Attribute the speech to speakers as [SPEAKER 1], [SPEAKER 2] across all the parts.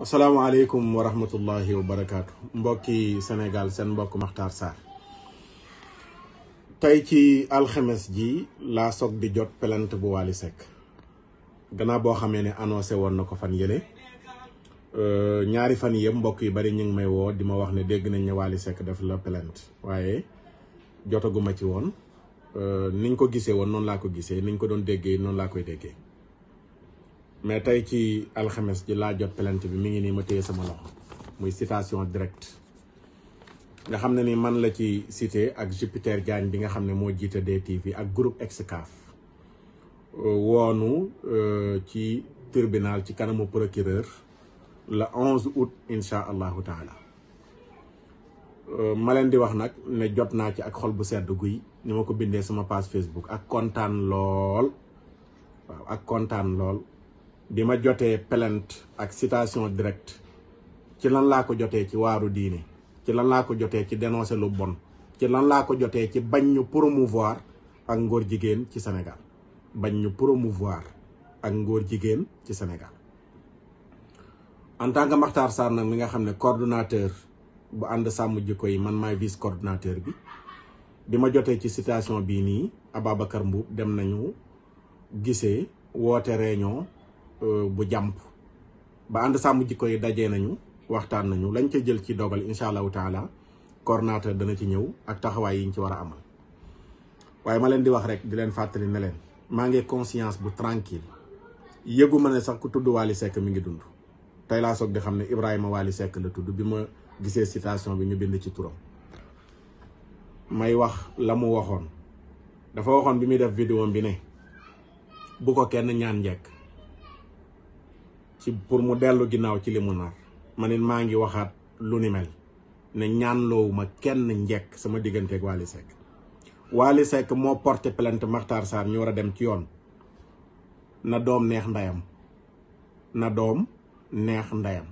[SPEAKER 1] asalaamaaleykum wa rahmatullahi wa barakaatu mbokki Sénégal seen mbokk Makhtar Sarr tey ci alxames ji laa soog di jot plainte bu Wally Seck gannaaw boo xamee ne annoncé woon na ko fan yële ñaari fan yëpp mbokk yi bari ñu ngi may woo di ma wax ne dégg nañ ne Wally Seck def la plainte waaye jotaguma ci woon niñ ko gisee woon noonu laa ko gisee niñ ko doon déggee noonu laa koy déggee mais tey ci alxames ji laa jot plainte bi mi ngi nii ma téye sama loxo muy citation directe nga xam ne ni man la ci cité ak Jupiter Diagne bi nga xam ne moo jiite DTV ak groupe Excaf woonu ci tribunal ci kanamu procureur le 11 août incha allahu taala ma leen di wax nag ne jot naa ci ak xol bu sedd guy ni ma ko bindee sama page Facebook ak kontaan lool waaw ak kontaan lool bi ma jotee plainte ak citation directe ci lan laa ko jotee ci waaru diine ci lan laa ko jotee ci dénoncer lu bon ci lan laa ko jotee ci bañ ñu promouvoir ak ngóor jigéen ci Sénégal bañ ñu promouvoir ak ngóor jigéen ci Sénégal en tant que Makhtar Sarr nag mi nga xam ne coordonnateur bu ànd sàmm jikko yi man maay vice coordonnateur bi ma jotee ci citation bii nii Ababacar Mbuub dem nañu gisee woote réunion bu jàmp ba ànd sàmm jikko yi dajee nañu waxtaan nañu lañ ca jël ci dogal incha allahu taala coordonnateur dana ci ñëw ak taxawaay yi ñu ci war a amal waaye ma leen di wax rek di leen fàttali ne leen maa ngi conscience bu tranquille yëgu ma ne sax ku tudd Wally Seck mi ngi dund tey laa soog di xam ne Ibrahima Wally Seck la tudd bi ma gisee citation bi ñu bind ci turam may wax la mu waxoon dafa waxoon bi muy def vidéo bi ne bu ko kenn ñaan njekk ci pour mu dellu ginnaaw ci li mu nar man it maa ngi waxaat lu ni mel ne ñaan loowuma kenn njekk sama digganteeg Wally Seck Wally Seck moo porté plainte Makhtar Sarr ñu war a dem ci yoon na doom neex ndeyam na doom neex ndeyam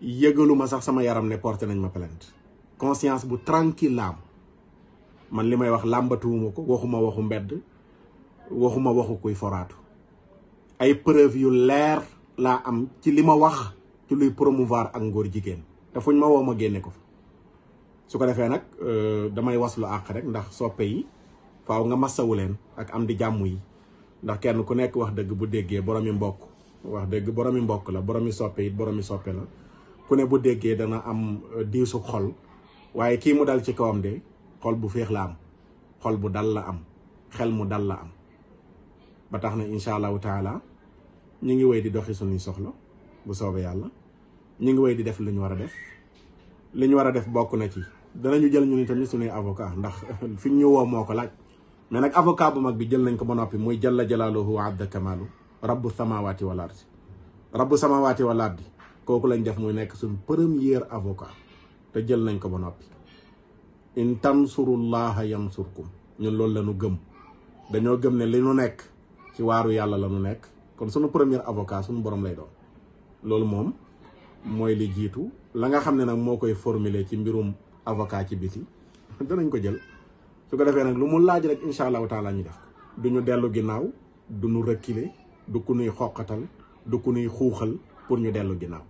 [SPEAKER 1] yëgaluma sax sama yaram ne porté nañ ma plainte conscience bu tranquille la am man li may wax làmbatuwuma ko waxuma waxu mbedd waxuma waxu kuy foraatu ay preuve yu leer laa am ci li ma wax ci luy promouvoir ak ngóor jigéen te fuñ ma woo ma génne ko fa su ko defee nag damay waslu àq rek ndax soppe yi faaw nga massawu leen ak am di jàmm yi ndax kenn ku nekk wax dëgg bu déggee boromi mbokk wax dëgg boromi mbokk la boromi soppe it boromi soppe la ku ne bu déggee dana am diisu xol waaye kii mu dal ci kawam de xol bu féex la am xol bu dal la am xel mu dal la am ba tax na incha allahu taala ñu ngi wéy di doxi suñuy soxla bu soobee yàlla ñu ngi wéy di def li ñu war a def li ñu war a def bokk na ci danañu jël ñu ni tamit suñuy avocat ndax fi ñu woo moo ko laaj mais nag avocat bu mag bi jël nañ ko ba noppi muy jalla jalaaluhu wa adda kamaalu rabbu samawati wal ardi rabbu samawati wal ardi kooku lañ def muy nekk suñ premier avocat te jël nañ ko ba noppi in tansurullaha yansurkum ñun loolu la ñu gëm dañoo gëm ne li ñu nekk ci waaru yàlla la ñu nekk kon sunu premier avocat suñu borom lay doon loolu moom mooy li jiitu la nga xam ne nag moo koy formuler ci mbirum avocat ci biti danañ ko jël su ko defee nag lu mu laaj rek incha allahu taala ñu def du ñu dellu ginnaaw du ñu reculer du ku nuy xoqatal du ku nuy xuuxal pour ñu dellu ginnaaw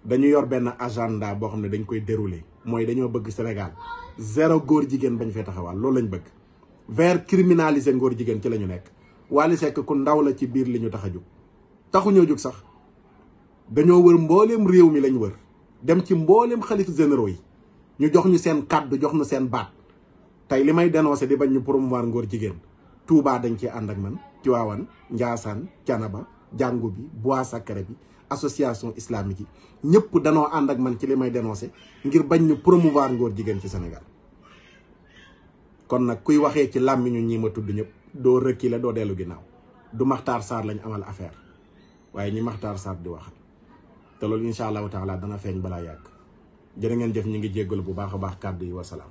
[SPEAKER 1] dañu yor benn agenda boo xam ne dañ koy dérouler mooy dañoo bëgg Sénégal zéro góor jigéen bañ fee taxawal loolu lañ bëgg vers criminaliser ngóor jigéen ci la ñu nekk Wally Seck ku ndaw la ci biir li ñu tax a jóg taxuñoo jóg sax dañoo wër mbooleem réew mi lañ wër dem ci mbooleem xalif généraux yi ñu jox ñu seen kàddu jox ñu seen baat tey li may dénoncé di bañ ñu promouvoir ngóor jigéen Touba dañ ci ànd ak man Tivaouane Ndiassane Thiénaba jàngu bi Bois Sacré bi association islamique yi ñëpp danoo ànd ak man ci li may dénoncé ngir bañ ñu promouvoir ngóor jigéen ci Sénégal kon nag kuy waxee ci làmmiñu ñi ma tudd ñëpp doo reculer doo dellu ginnaaw du Makhtar Sarr lañ amal affaire waaye ñi Makhtar Sarr di waxal te loolu incha allahu taala dana feeñ balaa yàgg jërë ngeen jëf ñu ngi jéggalu bu baax a baax kàddu yi wasalaam